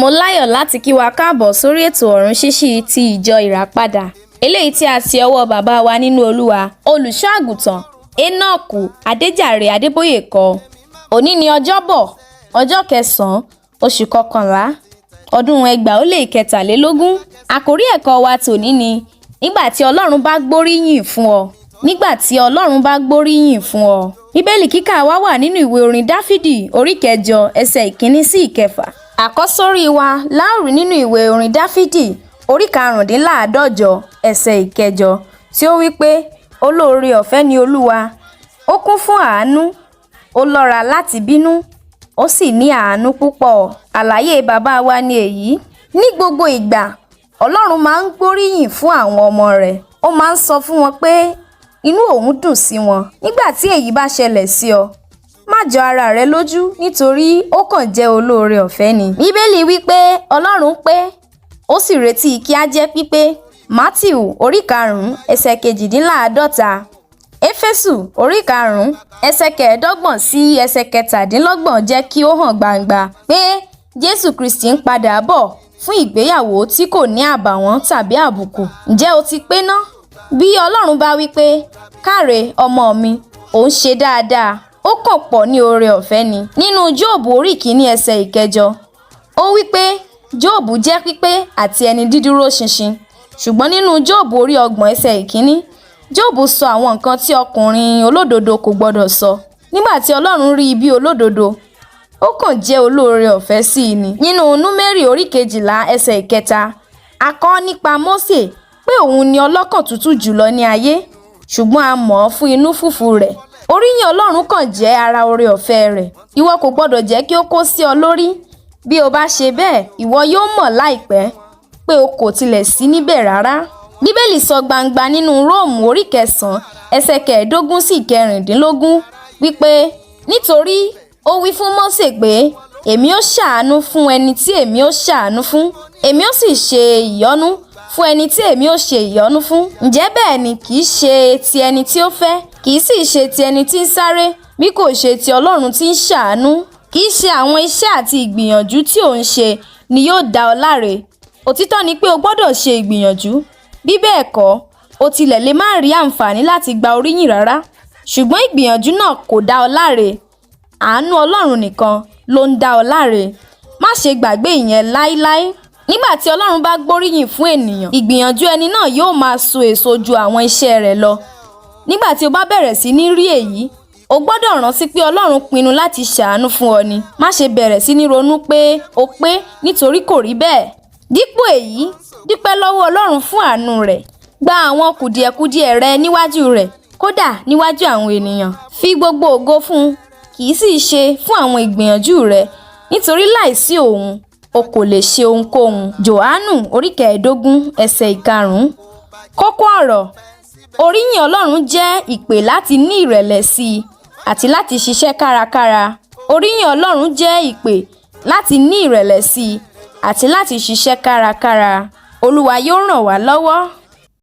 Mo láyọ̀ láti kí wa káàbọ̀ sórí ètò Ọ̀run Ṣíṣí ti Ìjọ Ìràpadà, eléyìí tí a ti ọwọ́ bàbá wa nínú Olúwa, Olùṣọ́ Àgùntàn Énọ́ọ̀kù Adéjàre Adébóyè kọ. Òní ni Ọjọ́bọ̀, ọjọ́ kẹsàn-án, oṣù kọkànlá, ọdún 2023. Àkórí ẹ̀kọ́ wa tòní ni nígbà tí Ọlọ́run bá gbóríyìn fún ọ. Nígbà tí Ọlọ́run bá gbóríyìn fún ọ. Bíbélì kíkà wa wà nínú ìwé orin Dáfídì orí 8 ẹsẹ̀ 1 sí 6. Àkọ́sórí wa la ó rí nínú ìwé orin Dáfídì orí 75 ẹsẹ̀ 8 tí ó wí pé olóore ọ̀fẹ́ ni Olúwa, ó kún fún àánú, ó lọ́ra láti bínú, ó sì ní àánú púpọ̀. Àlàyé bàbá wa ni èyí. Ní gbogbo ìgbà, Ọlọ́run máa ń gbóríyìn fún àwọn ọmọ rẹ̀. Ó máa ń sọ fún wọn pé inú òun dùn sí wọn. Nígbà tí èyí bá ṣẹlẹ̀ sí ọ, má jọ ara rẹ lójú nítorí ó kàn jẹ́ olóore ọ̀fẹ́ ni. Bíbélì wí pé Ọlọ́run pé, ó sì retí kí a jẹ́ pípé. Mátíù orí 5 ẹsẹ̀ 48. Éfésù orí 5 ẹsẹ̀ 25 sí ẹsẹ̀ 27 jẹ́ kí ó hàn gbangba pé Jésù Kristi ń padà bọ̀ fún ìgbéyàwó tí kò ní àbàwọ́n tàbí àbùkù. Ǹjẹ́ o ti pé ná? Bí Ọlọ́run bá wí pé, káre ọmọ mi, ò ń ṣe dáadáa, ó kàn pọ̀ ní oore ọ̀fẹ́ ni. Nínú Jóòbù orí 1 ẹsẹ̀ 8, ó wí pé Jóòbù jẹ́ pípé àti ẹni dídúró ṣinṣin. Ṣùgbọ́n nínú Jóòbù orí 30 ẹsẹ̀ 1, Jóòbù sọ àwọn nǹkan tí ọkùnrin olódodo kò gbọdọ̀ sọ. Nígbà tí Ọlọ́run rí i bí olódodo, ó kàn jẹ́ olóore ọ̀fẹ́ sí i ni. Nínú Númérì orí 12 ẹsẹ̀ 3, a kọ nípa Mósè pé òun ni ọlọ́kàn tútù jùlọ ní ayé, ṣùgbọ́n a mọ̀ ọ́n fún inú fùfù rẹ̀. Oríyìn Ọlọ́run kàn jẹ́ ara oore ọ̀fẹ́ rẹ̀. Ìwọ kò gbọdọ̀ jẹ́ kí ó kó sí ọ lórí. Bí o bá ṣe bẹ́ẹ̀, ìwọ yóò mọ̀ láìpẹ́ pé o kò tilẹ̀ sí níbẹ̀ rárá. Bíbélì sọ gbangba nínú Róòmù orí 9 ẹsẹ̀ 15 sí 16 wípé nítorí ó wí fún Mósè pé èmi ó ṣàánú fún ẹni tí èmi ó ṣàánú fún, èmi ó sì ṣe ìyọ́nú fún ẹni tí èmi ó ṣe ìyọ́nú fún. Ǹjẹ́ bẹ́ẹ̀ ni kì í ṣe ti ẹni tí ó fẹ́, kì í sì ṣe ti ẹni tí ń sáré, bí kò ṣe ti Ọlọ́run tí ń ṣàánú. Kì í ṣe àwọn iṣẹ́ àti ìgbìyànjú tí ò ń ṣe ni yóò dá ọ láre. Òtítọ́ ni pé o gbọdọ̀ ṣe ìgbìyànjú. Bí bẹ́ẹ̀ kọ́, o tilẹ̀ lè má rí àǹfààní láti gba oríyìn rárá. Ṣùgbọ́n ìgbìyànjú náà kò dá ọ láre. Àánú Ọlọ́run nìkan ló ń dá ọ láre. Má ṣe gbàgbé ìyẹn láíláí. Nígbà tí Ọlọ́run bá gbóríyìn fún ènìyàn, ìgbìyànjú ẹni náà yóò máa so èso ju àwọn iṣẹ́ rẹ̀ lọ. Nígbà tí o bá bẹ̀rẹ̀ sí ní rí èyí, o gbọdọ̀ rántí pé Ọlọ́run pinnu láti ṣàánú fún ọ ni. Má ṣe bẹ̀rẹ̀ sí ní ronú pé o pé nítorí kò rí bẹ́ẹ̀. Dípò èyí, dúpẹ́ lọ́wọ́ Ọlọ́run fún àánú rẹ̀. Gba àwọn kùdìẹ̀kudiẹ rẹ níwájú rẹ̀, kódà níwájú àwọn ènìyàn. Fi gbogbo ògo fún un, kì í sì ṣe fún àwọn ìgbìyànjú rẹ, nítorí láìsí òun, o kò lè ṣe ohunkóhun. Jòhánù orí 15 ẹsẹ̀ 5. Kókó ọ̀rọ̀: Oríyìn Ọlọ́run jẹ́ ìpè láti ní ìrẹ̀lẹ̀ sí i àti láti ṣiṣẹ́ kárakára. Oríyìn Ọlọ́run jẹ́ ìpè láti ní ìrẹ̀lẹ̀ sí i àti láti ṣiṣẹ́ kárakára. Olúwa yóò ràn wá lọ́wọ́.